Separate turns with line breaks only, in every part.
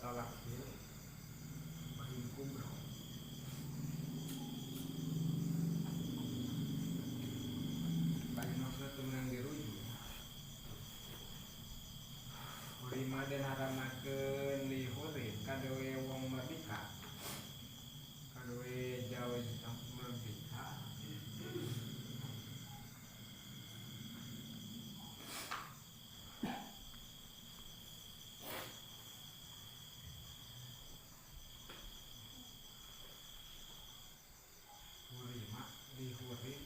tolak tilu bain kubro bain maksudna teu meunang dirujuk. Hurima den haramakeun li hurin kadewe wong merdeka kadewe jauh merdeka hurima li hurin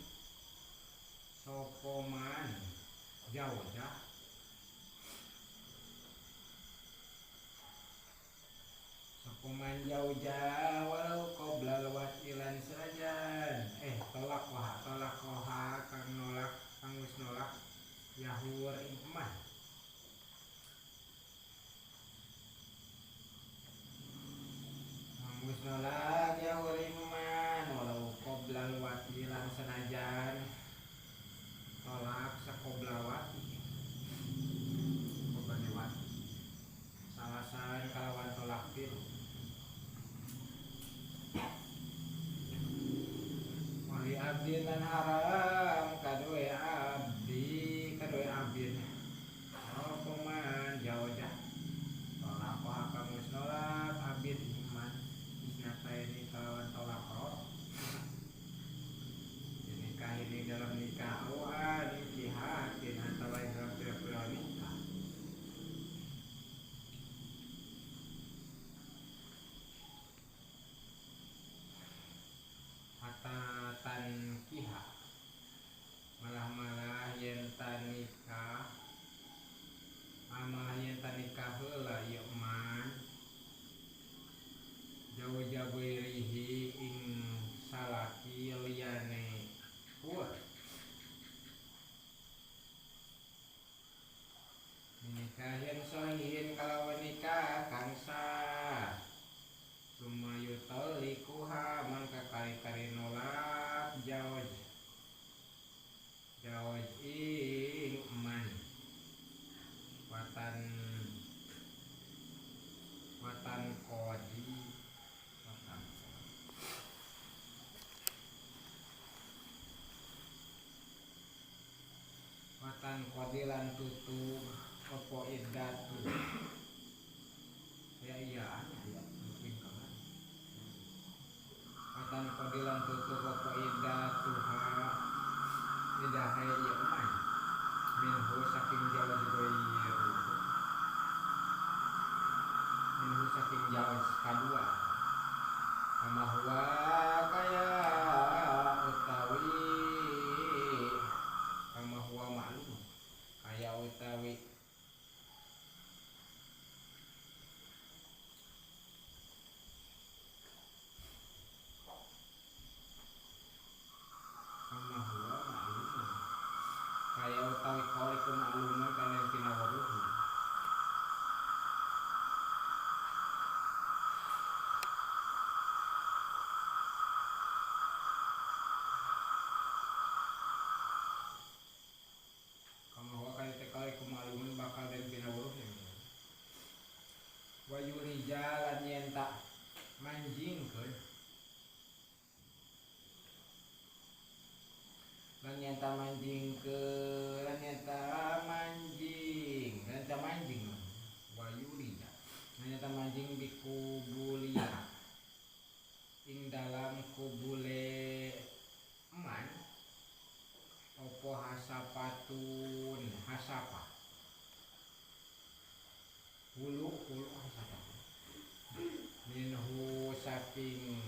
sopoman jauh sopoman jauh walau qoblal wasilan sajan tolak koha kang nolak kang wis nolak yahur ing eman kang wis nolak yahur ing eman walau qoblal wasilan senajan tolak sakoblawati koblawati salasan kalawan tolak tilu wali abdin lan haram kaduwe abdi kaduwe abdin rokoman jauh tolak koha kang wis nolak abid iman isnataini kalawan tolak roh nikah ini dalam nikah awan kihatin atau lain dalam pira-pira nikah hatta tankiha malah-malah yen tanikah malah yen tanikah heula ieu man jauh-jauh ing salaki liyane hur nikahin sohihin kalawan nikah kang sah sumayutolikuha mangka kali-kali nolak jauh jauh ing eman watan watan kodi watan watan kodi lan tutup opo iddatu ya iya ya watan kodi lan tutup opo iddatuha idahe ieu man minhu saking jauh goiru minhu saking jauh kadua kama huwa kaya utawi kama huwa ma'lum kaya utawi kama huwa ma'lum kaya utawi qaulikum ma'lumun kana pinawaruhu kama huwa kaya qaulikum ma'lumun bakal den pinawaruhu wa yurijalan yen tak manjingkeun lan nyata manjing ke lan nyata manjing lan nyata manjing wayuriya lan nyata manjing dikubulia ing dalam kubule eman opo hasapatun hasapa hulu hulu hasapa minhu saking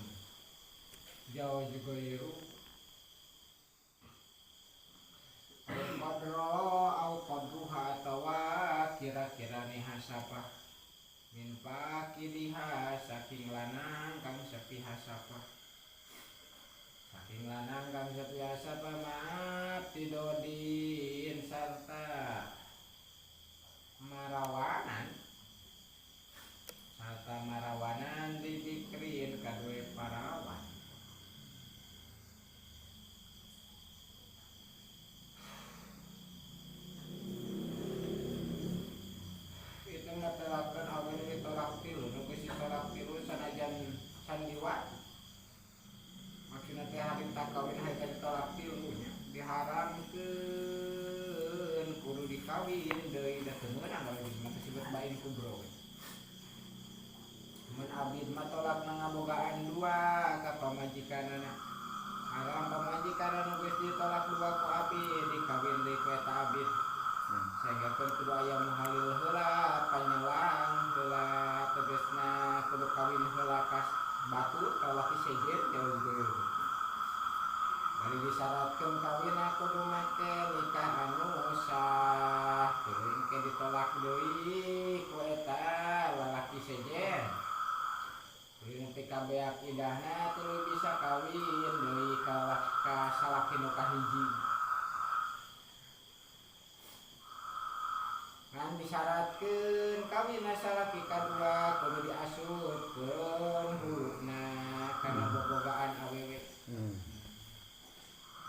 jauh juga iru qadra au qadruha atawa kira-kira ni hasapah min pakidiha saking lanang kang sepi hasapah saking lanang kang sepi hasapah maaf tidodin sarta marawanan sarta marawanan dibikrin kaduwe parawan. Itu ngatelakeun awen ditolak tilu nu Candiwati. Maksudna teh harita kawin harita ditolak tilu nya diharamkeun kudu dikawin deui da teu meunang kalau mah disebut bain kubro. Mun abid mah tolak ngabogaan dua ka pamajikanana. Haram pamajikan anu geus ditolak dua ku abid dikawin deui ku eta abid. Sehingga kan kudu aya muhalil heula panyelang heula tegasna kudu kawin heula ka batu ka laki sejen jauh deui. Bari disyaratkeun kawinna kudu make nikah anu sah. Teuing ke ditolak deui ku eta lalaki sejen. Tuluy nepi ka beak idahna tuluy bisa kawin deui ka salaki nu kahiji. Ngan disyaratkeun kawinna salaki kadua kudu diasupkeun huluna kana bobogaan awewe.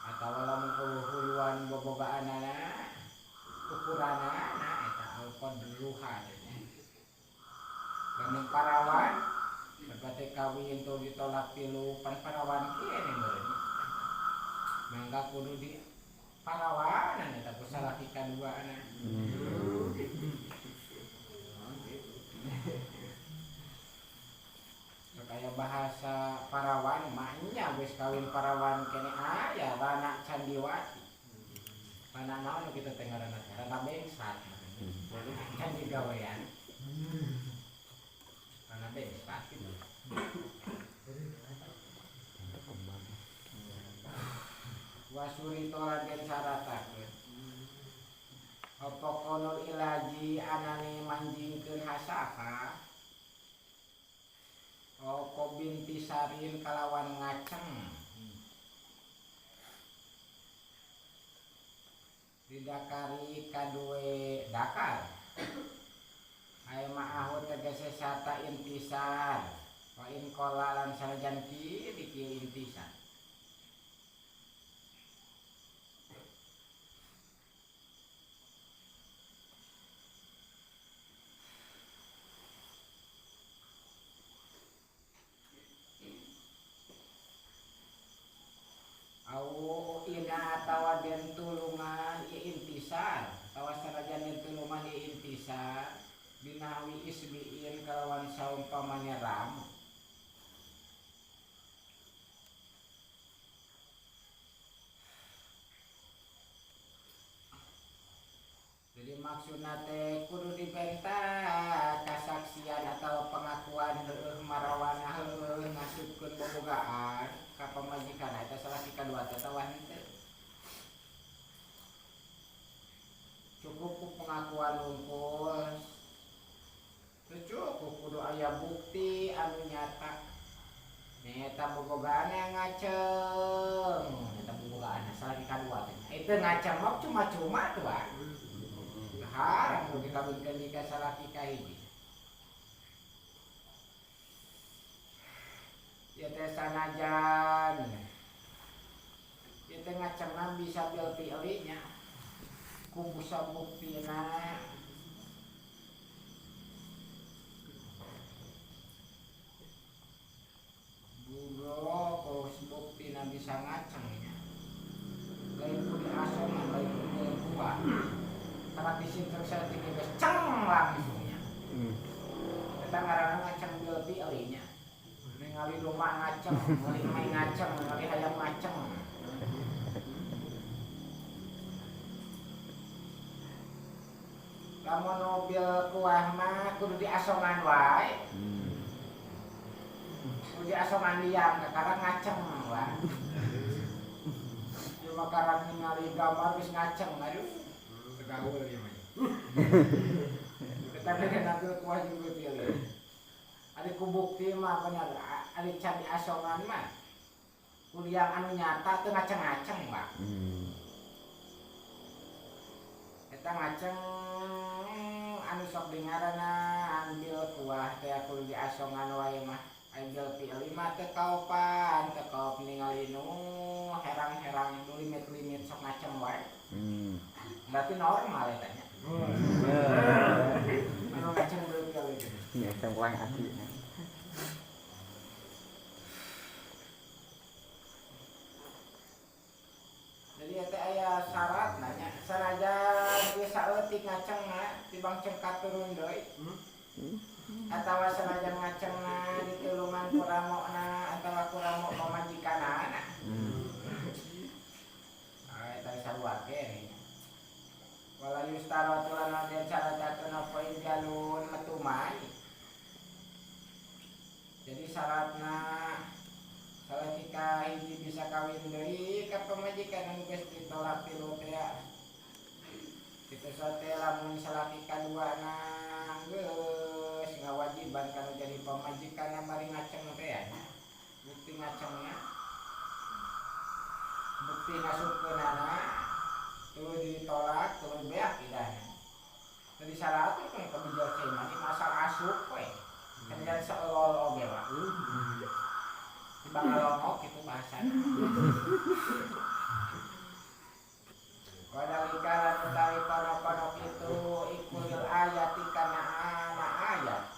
Atawa lamun huluan bobogaanana ukuranana eta al-qadruha nya. Lamun parawan berarti kawin tuh ditolak tilu pan parawan kene meureun. Mangga kudu di parawanan eta ku salaki kaduana. Sok aya bahasa parawan mah nya geus kawin parawan kene aya Rana Candiwati. Rana naon kitu teh ngaranna teh? Rana Bengsat. Candi gawean. Rana Bengsat gitu. Wasuri tolan den syaratakeun. Apa konul ilaji anane manjingkeun hasafa? Apa binti sarin kalawan ngaceng? Didakari kaduwe dakar. Ai ma'ahu tegese sata intisar. Wa in qala lan sanajan ki dikieu intisar. Au ina atawa den tulungan ieu intisar, atawa sanajan den tulungan ieu intisar binawi isbiin kalawan saumpamane ram. Jadi maksudna teh kudu dipenta kasaksian atau pengakuan heueuh marawana heueuh ngasupkeun bobogaan ka pamajikan eta salaki kadua teh atawa henteu. Cukup ku pengakuan wungkul. Teu cukup kudu aya bukti anu nyata. Nyaeta bobogaan yang ngaceng, eta bobogaan salaki kadua teh. Itu ngaceng mah cuma-cuma tuh ah. Haram kudu dikawinkeun ka salaki kahiji. Ya teh sanajan ieu teh ngacengna bisa bil fi'li nya ku busa buktina buro ku buktina bisa ngaceng nya lain ku diasongan lain ku dibuat karena disintersen tinggi geus ceng langsung nya eta ngaranna ngaceng bil fi'li nya. Ningali domba ngaceng, ningali mai ngaceng, ningali hayam ngaceng. Lamun mobil kuah mah kudu diasongan wae. Kudu diasongan liang, kakara ngaceng wae. Ieu mah karang ningali gambar geus ngaceng, aduh. Tegaul ieu mah. Tapi kan ambil kuah juga pilih. Ari ku bukti mah bener, ari can diasongan mah kuliah anu nyata teu ngaceng-ngaceng mah. Eta ngaceng anu sok dingaranna ambil kuah teh kudu diasongan wae mah. Ambil pilih mah teu kaopan, teu kaop ningali nu herang-herang nu limit-limit sok ngaceng wae. Berarti normal eta nya. Anu ngaceng bil pilih gitu.
Ngaceng wae ati.
Tibang cengkat turun deui. Atawa sanajan ngacengna ditulungan ku ramokna atawa ku ramok pamajikanana. Ah eta sarua keneh. Wala yustaratu lan den syaratkeun apa ijalun metu mani. Jadi syaratna salaki hiji bisa kawin deui ka pamajikan anu geus ditolak tilu teh. Kitu sote lamun salaki kaduana geus ngawajiban kana jadi pamajikan bari ngaceng teh. Bukti ngacengna. Bukti ngasupkeunana tuluy ditolak tuluy beak idahna. Jadi syarat kan kabijak cai mani masal asup we. Kan jangan seolol oge mah. Di bangalongok kitu bahasana. Wadalika lan utawi kono-kono kitu iku lil ayati kana ana ayat.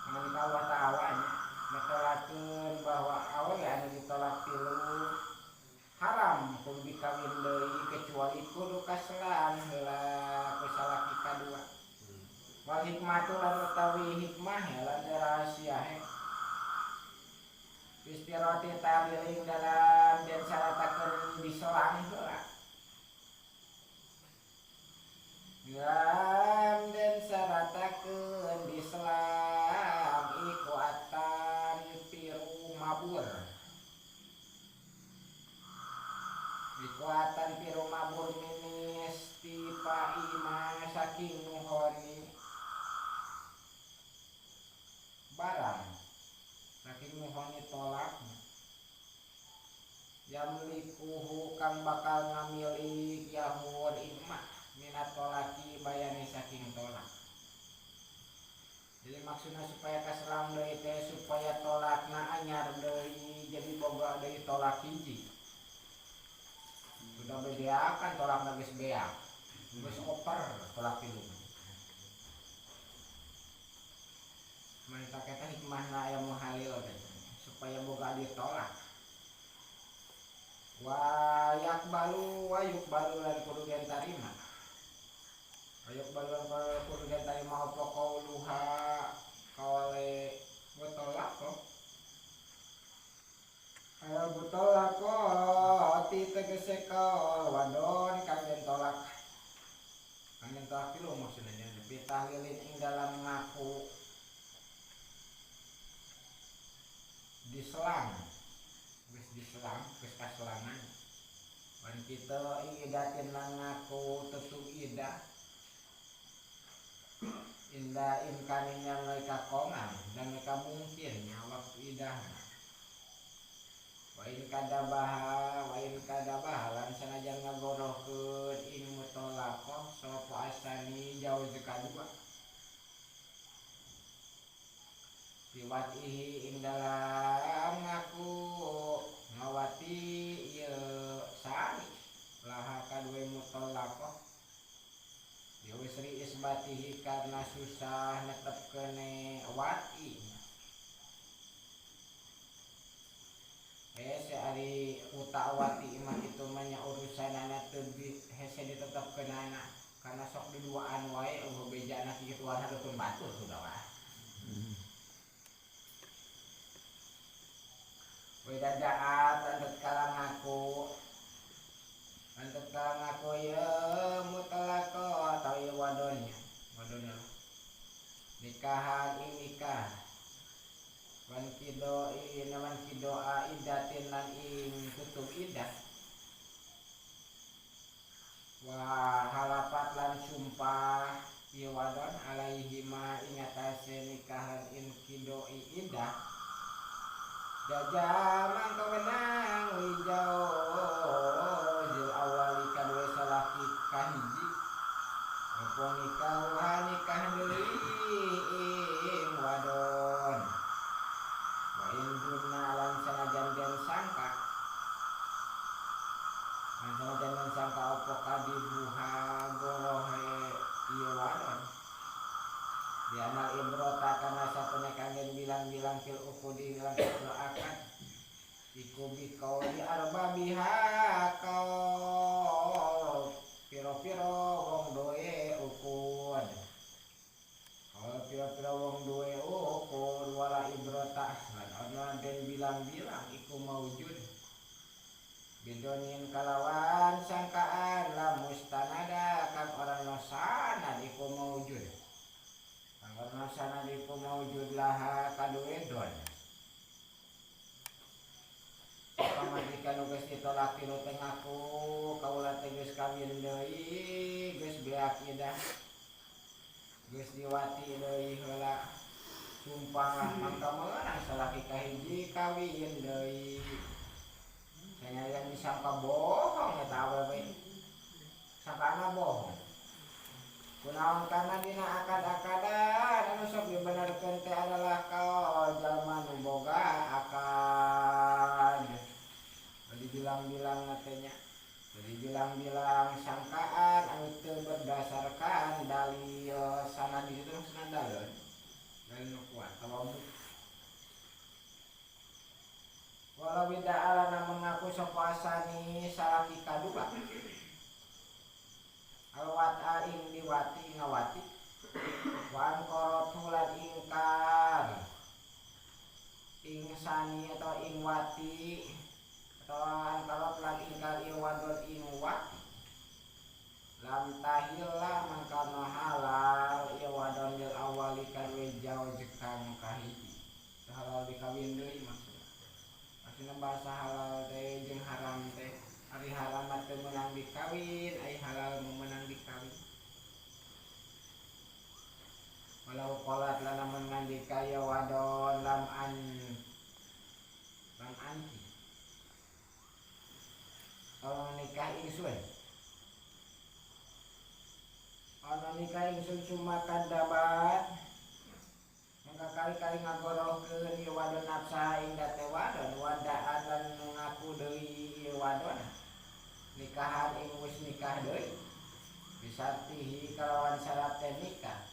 Ngalika Allah Ta'ala nya netelakeun bahwa awewe anu ditolak tilu haram kudu dikawin deui kecuali kudu kaselan heula ku salaki kadua. Wal hikmatu lan utawi hikmah lan rahasia he. Istiroti taliling dalam den syaratakeun diselang heula. Dalam den syaratakeun diselang iku atan piru mabur. Iku atan piru mabur minis tipa ima saking nuhoni barang. Saking nuhoni tolak yamlikuhu kang bakal ngamilik yahur imah minat tolaki bayani saking tolak. Jadi maksudnya supaya kaselang deui teh supaya tolakna anyar deui jadi boga deui tolak hiji. Sudah bebeakan tolakna geus beak. Geus oper tolak tilu. Mantap eta hikmahna aya muhalil teh supaya boga ditolak. Wa yakbalu wa yukbalu lan kudu den tarima. Wa yukbalu lan kudu den tarima apa qauluha kaole mutallaq. Al mutallaq ti tegese kaol wadon kang den tolak. Kang den tolak tilu maksudna ditahlilin ing dalam ngaku diselang, wis diselang, wis kaselangan. Wan kita idatin lan ngaku tetu idah. Indah imkaninya mereka kongan dan mereka mungkin waktu idah. Wa in kadabaha lan sanajan ngagorohkeun ing mutallaqah sapa asani jauh kadua. Biwatihi ing dalam ngaku ngawati ieu sani laha kadue mutallaqah biwisri isbatihi karena susah netepkeune wati. Hese ari utawati mah itu mah nya urusanana teu hese ditetepkeunana karena sok diduaan wae eueuh bejana kitu warna dukun batur sudah wae. Weda daat antet kala ngaku ye mutlaqo atau ye wadonnya wadonnya nikahan ing nikah wan kido in wan kidoa idatin lan ing kutub idah wa halapat lan sumpah ye wadon alaihi ma ing atase nikahan in kidoi idah jajamang kewenang wijau zil awali kadue salaki kahiji apa nikah nikah deui ing wadon wa in dunna lan sanajan den sangka lan sanajan den sangka apa kadibuha gorohe ieu wadon dianal ibrota karena satune kanggen bilang-bilang fil uqudi lan akad iku biqauli arbabiha qaul piro-piro wong doe pira-pira wong duwe ukur wala ibrata lan ana den bilang-bilang iku maujud bidonin kalawan sangkaan la mustanada kang ora ana sanad iku maujud kang ora ana sanad iku maujud laha kaduwe don pamajikan nu geus ditolak tilu teh ngaku kaula teh geus kawin deui geus beak idah geus diwati deui heula sumpah mangka meunang salaki kahiji kawin deui sanajan disangka bohong eta awewe sangkaana bohong kunaon kana dina akad-akadan anu sok dibenerkeun teh adalah kaol jalma nu boga akad dibilang-bilang teh nya dibilang-bilang sangkaan anu teu berdasarkan dalil sanad itu maksudna dalil dalil nu kuat atawa walau bida'ala mengaku sapa asani salaki kadua alwata ing diwati ngawati wan qaratu lan ingkar ing sani atau ing wati atau angkarot lan ingkar ieu wadon ing wati lam tahilla mangkana halal ieu wadon lil awali kadue jauh jekang kahiji halal dikawin deui maksudna maksudna bahasa halal teh jeung haram teh ari haram mah teu meunang dikawin ari halal meunang dikawin walau qalat lana mun ngandika ya wadon lam an lam anti kalau nikah ingsun ana nikah ingsun sumakan dabat mangka kali-kali ngagorohkeun ieu wadon nafsa ing date wadon wadaan lan ngaku deui ieu wadon nikahan ing wis nikah deui bisartihi kalawan syarat teh nikah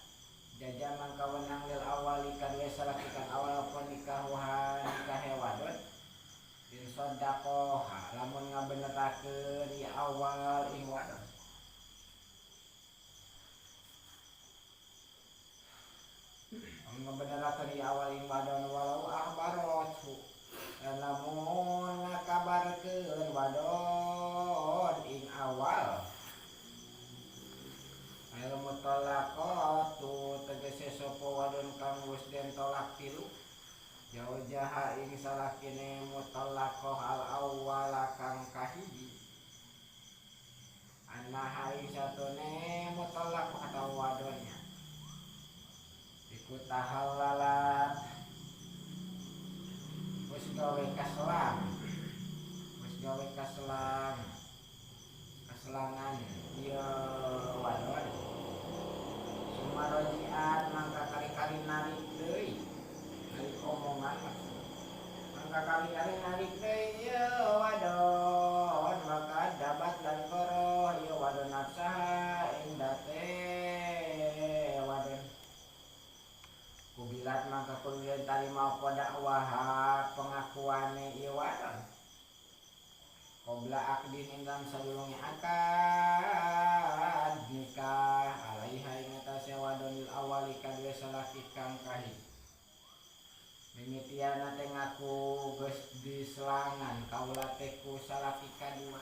jaja mangka wenang lil awali kadue salaki kang awal apa nikah wa nikahe wadon bin sedaqah lamun ngabenerakeun ieu awal ing wadon ngabenerakeun ieu awal ing wadon walau ahbaratu lan lamun ngakabarkeun wadon ing awal al mutallaqatu tegese sapa wadon kang wis den tolak tilu jauh jaha ing salakine mutallaqah al awwala kang kahiji annaha ing satune mutallaqah atau wadonnya iku tahallalat wis gawe kaselang kaselangan ieu wadon sumarojiat mangka kali-kali narik deui narik omongan mangka kali-kali narik deui ieu wadon maka dabat dan goroh ieu wadon nafsaha ing date wadon kubilat mangka kudu yen tarima apa dakwaha pengakuane ieu wadon qabla aqdin ing dalam sadurunge akad nikah alaiha ing atase wadon lil awali kadue salaki kang kahiji mimitiana teh ngaku geus diselangan kaula teh ku salaki kadua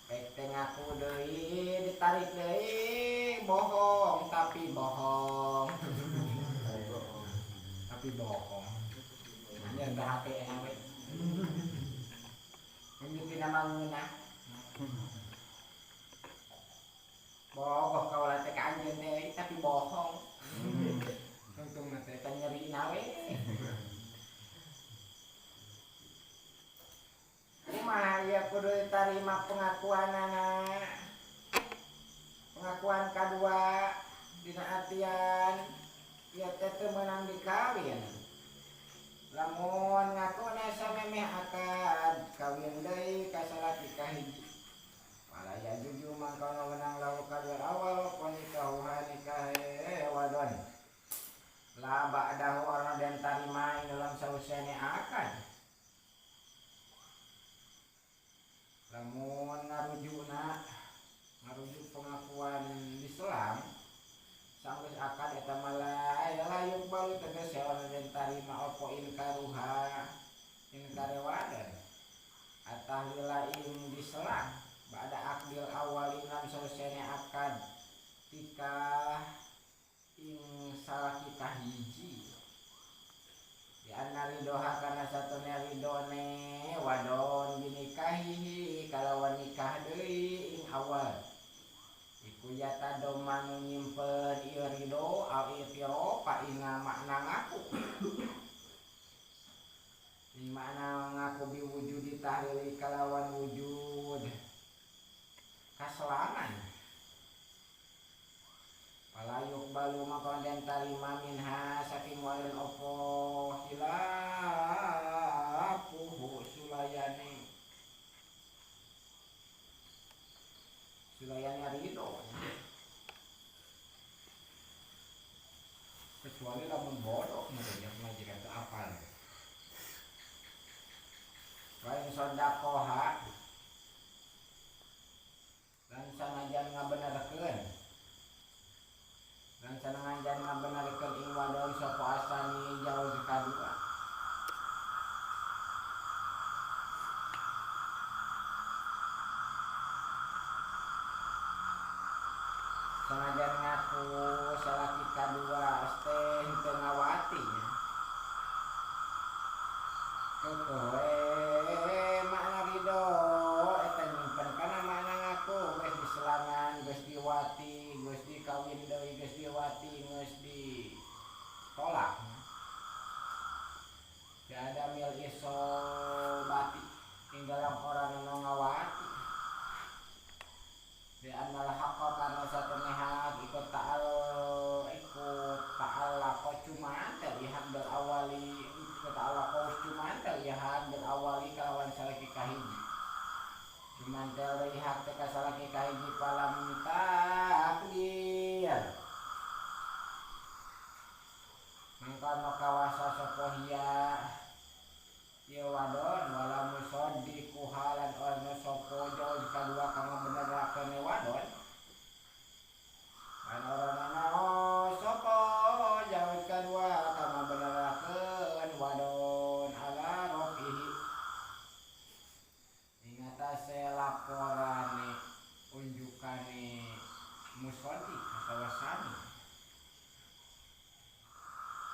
pek teh ngaku deui ditarik deui bohong tapi bohong tapi bohong nya da HP we mimitina mangeunah bogoh kaula teh ka anjeun deui tapi bohong tungtung teh nyerina we kumaha ieu kudu ditarima pengakuanana pengakuan kadua dina artian ieu teh teu meunang dikawin lamun ngakuna samemeh akad kawin deui ka salaki kahiji wala ya juju mangka wenang lahu kadua awal apa nikahuha nikahe wadon la ba'dahu ana den tarima ing dalam sausene akad lamun ngarujukna ngarujuk pengakuan Islam sanggeus akad eta mah tegese ora den tarima apa inkaruha inkare wadon atahlila ing diselang ba'da akdil awali lan sausene akad tikah ing salaki kahiji di anna ridoha kana satune ridone wadon dinikahihi kalawan nikah deui ing awal iku yatadomanu nyimpen ieu ridho au i'tirofa ing makna ngaku ing makna ngaku biwujudi tahlili kalawan wujud kaselangan fala yuqbalu maka den tarima minha saking wadon opo hilafuhu sulayane sulayane ridho kecuali lamun bodoh yang majikan itu apal wa in sadaqoha lan sanajan ngabenerkeun lan sanajan ngabenerkeun ing wadon sapa asani jauh kadua sanajan ngaku salaki kadua teh henteu ngawati kekoe makna ridho eta nyimpen kana makna ngaku geus diselangan geus diwati geus dikawin deui geus diwati geus ditolak tiada mil isobati ing dalam orang nu ngawati di annal haqqa kana satune hak ikut ta'al ta'allaqo cumantel ya hak bil awali ikut ta'allaqo cumantel ya hak bil awali kalawan salaki kahiji cumantel deui hak teh ka salaki kahiji palam takdir mangkana kawasa sapa hiya ieu wadon wala musaddiqu halan ora sapa jauh kadua kang benerakeun wadon lan ora ana sapa jauh kadua kang benerakeun wadon ala rafihi ing atase laporane unjukane musaddiq atawa sani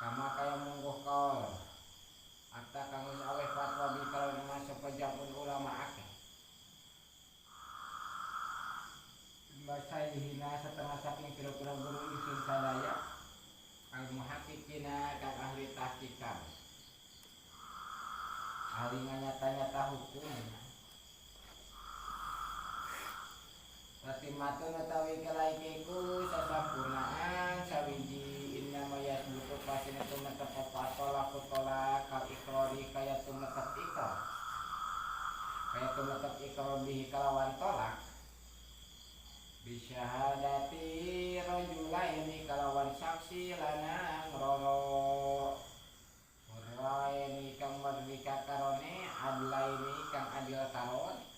kama kaya mungguh kaul Atta kang geus aweh fatwa bi kalawan sapa japun ulama akeh basaihina setengah saking pira-pira guru ingsun sadaya al muhaqqiqina kang ahli tahqiqan ahli nganyata-nyata hukum Latimatun utawi kalaike iku sasampunaan sawiji innama yasbutu pasina tumetep apa tolak tolak kal ikrori kaya tumetep ikrar kaya tumetep ikrar bihi kalawan tolak bisyahadati rajulaini kalawan saksi lanang roro hurraini kang merdeka karone adlaini kang adil karone.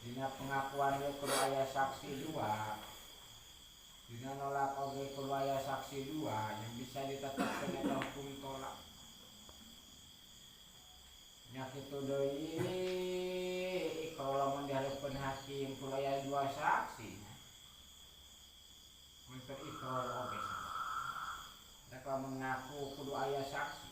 Dina pengakuan ge kudu aya saksi dua, dina nolak oge kudu aya saksi dua yang bisa ditetapkan eta hukum tolak. Nya kitu deui kalau lamun dihareupeun hakim kudu aya dua saksi. Mun keur ikrar oge sama. Da lamun ngaku kudu aya saksi.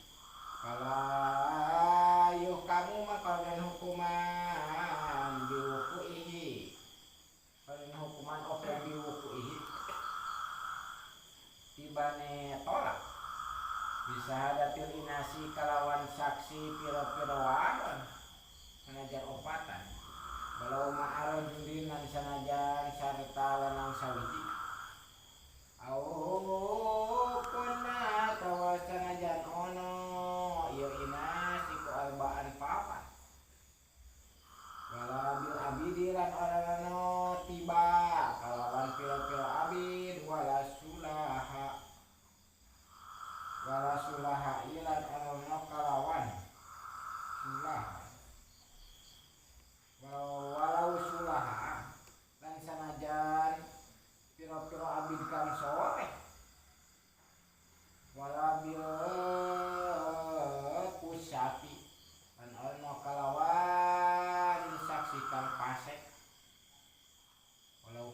Kalau yuh kamu maka dan hukuman biwukuihi, dan hukuman opo biwukuihi tibane tolak bisa hadatil inasi kalawan saksi piro-piro wadon sanajan opatan walau ma'aro julinan sanajan sarta lanang sawiji au kunna tawa sanajan ono ieu inas iku arbaan papat wala bil abidi lan ora ono tiba kalawan pira-pira abid wala sulaha ilan ono kalawan sulaha walau sulaha lan sanajan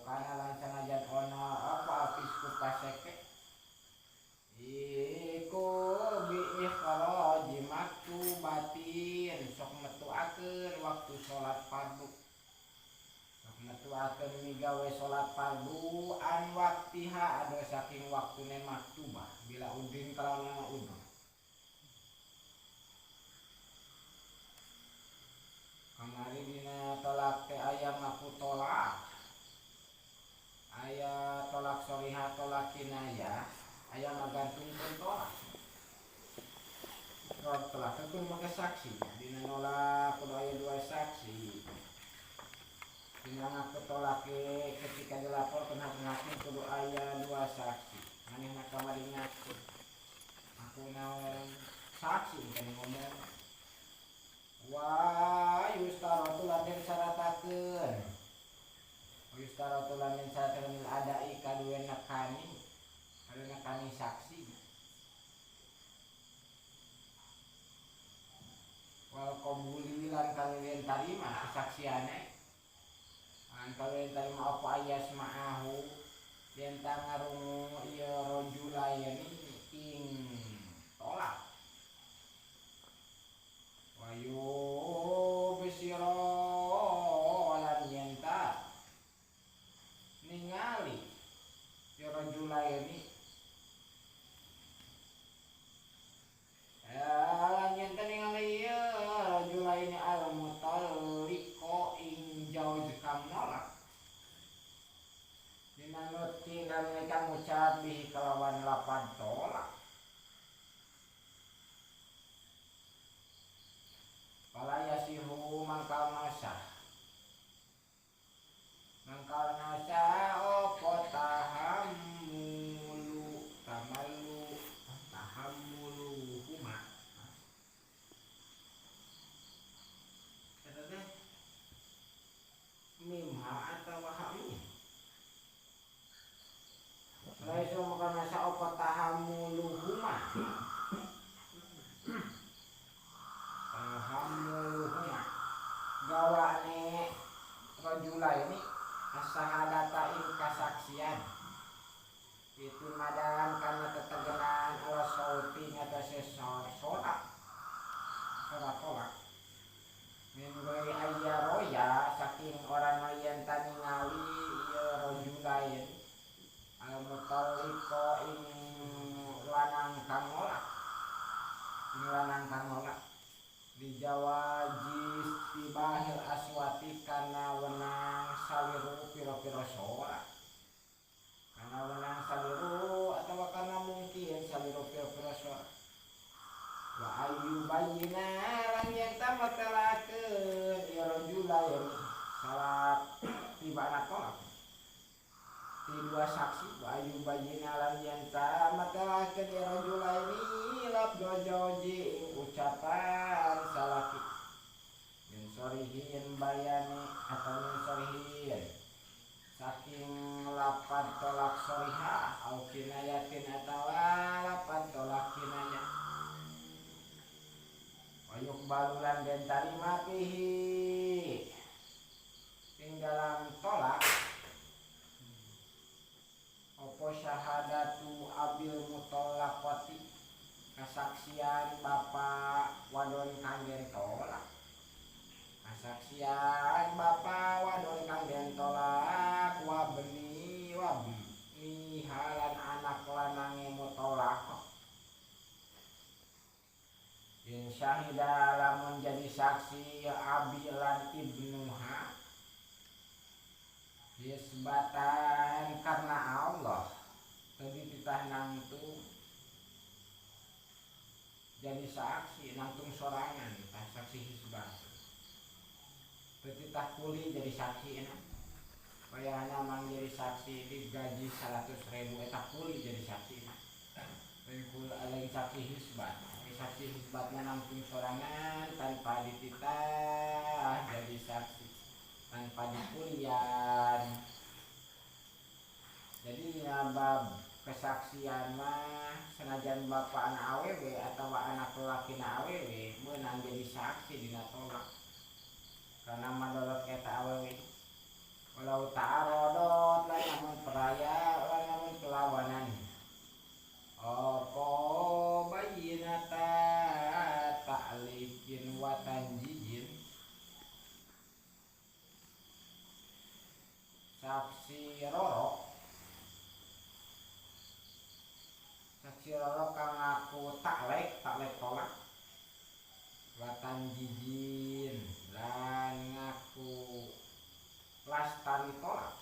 kana lan sanajan ono apa afisku paseke iku bi ikhraji maktubatin sok metuakeun waktu salat fardu sok metuakeun migawe salat fardu an waktiha ado saking waktune maktubah bila udin kalawan udur. Kamari dina tolak teh aya ngaku tolak aya tolak shorihah tolak kinayah aya ngagantungkeun tolak tolak tolak teh kudu make saksi dina nolak kudu aya dua saksi dina ngaku tolak ketika dilaporkeun hakim kudu aya dua saksi manehna kamari ngaku aku naon saksi kan ngomong wa yustaratu lan den syaratakeun yustaratu lan den syaratakeun adai kaduwe nekani saksi wal qabuli lan kaduwe tarima kesaksiane lan kaduwe tarima apa ayas ma'ahu yen ta ngarungu ieu rajulaini ing tolak wayu bisiro lan yenta ningali ya rajulaini lan yenta ningali ya rajulaini al mutalliqo ing jauh kang nolak dinanuti dan mereka ngucap bihi kelawan lapan tolak. Fala yasihu mangkal nasah mangkal nasah opo tahammulu tamallu tahammulu huma eta teh mim ha atawa ha mim. Fala yasihu mangkal nasah opo tahammulu huma tahammuluhuma gawane rajula ini asahadata ing kasaksian itu madan karena tetegenan ala sauti ngatasé sorak sorak tolak min ghairi ayyaroya saking orang yen taningali ieu rajulain al mutalliqa ing lanang kang nolak ing lanang kang nolak dijawajis tibahil aswati kana wenang saliru piro-piro sorak kana wenang saliru atau kana mungkin saliru piro-piro sorak wa ayu bayina lan yenta matelakeun ya rajulain salat tibana tolak ti dua saksi wa ayu bayina lan yenta matelakeun ya rajulaini labdo jauji ucapan salaki min sorihin bayani atau min sorihin saking lapan tolak sorihah au kinayatin atawa lapan tolak kinayah wayuk balulan den tarima pihi ing dalam tolak opo syahadatu abil mutallaqati kesaksian bapak wadon kang den tolak kesaksian bapak wadon kang den tolak wabni wabni halan anak lanange mutolak in syahida lamun jadi saksi ya abi lan ibnuha isbatan karena Allah tadi titah nangtung jadi saksi nangtung sorangan tah saksi hisbah titah kuli jadi saksi enak bayana mang jadi saksi digaji 100.000 eta kuli jadi saksi enak lain kuli lain saksi hisbah saksi hisbatna nangtung sorangan tanpa dititah jadi saksi tanpa dikulian. Jadi bab kesaksian mah senajan bapak anak awewe atau anak lelaki na awewe meunang jadi saksi dina tolak karena madorot eta awewe. Walau ta'aradot lan namun peraya lan namun perlawanan apa bayinata ta'likin wa tanjijin saksi roro kang ngaku taklek tolak wa tanjijin lan ngaku lastari tolak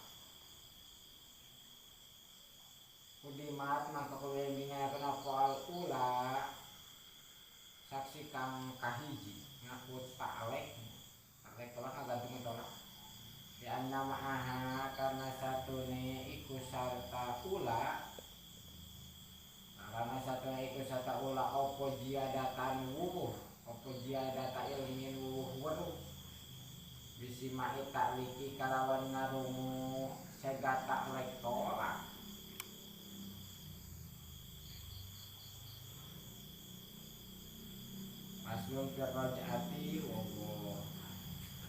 kudimat mangka kuwi kenapa al ula saksi kang kahiji ngaku taklek tolak ngagantung tolak di anna ma'aha karena satune iku sarta ula karena satune iku sarta ula opo jiadatan wuh opo jiadata ilmin wuh weruh bisi mae takliki kalawan ngarungu sega taklek tolak aslun fi raj'ati wa